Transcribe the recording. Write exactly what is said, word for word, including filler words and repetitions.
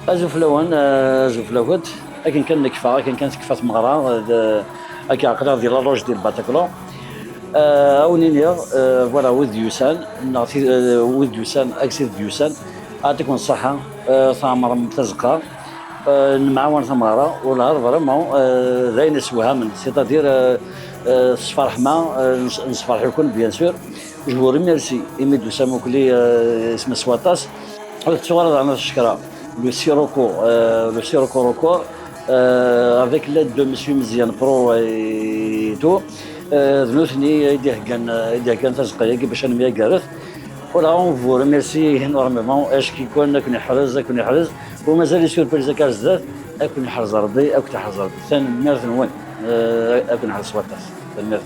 Azul fell-awen, eh, azul fell-awent. Akken kan nekfa, akken kan tekfa tmeɣra, eh, d, akka aql-aɣ di la loge di Bataclan. Eh, a wen-iniɣ, eh, voilà, wid d-yusan, neɣ ti-, eh, wid d-yusan, ak tid d-yusan, ɛṭikum ṣṣaḥa, eh, tɛemrem tazeqqa, eh, nemɛawan tameɣra, wellah vraiment, eh, d ayen isewhamen, c'est-à-dire, eh, eh, tesferḥem-aɣ, eh, nes-, nesferḥ-iken, bien sûr. Je vous remercie imi d-tusam ukli, eh, isem-is waṭas. Ur tettuɣ ara daɣen ad ccekreɣ le Sirocco, euh, le Sirocco Record, euh, avec l'aide de Monsieur Meziane Pro et tout. Euh, d nutni i d-iheggan, i d-iheggan tazeqqa-agi bac ad nemyagaret. Voilà, on vous remercie énormément. Acki-ken ad ken-iḥrez, ad ken-iḥrez. U mazal les surprises akka ar zdat, ad ken-iḥrez Rebbi, ad ken-iḥrez Rebbi. Tanemmirt-nwen, euh, ad ken-iḥrez s waṭas. Tanemmirt.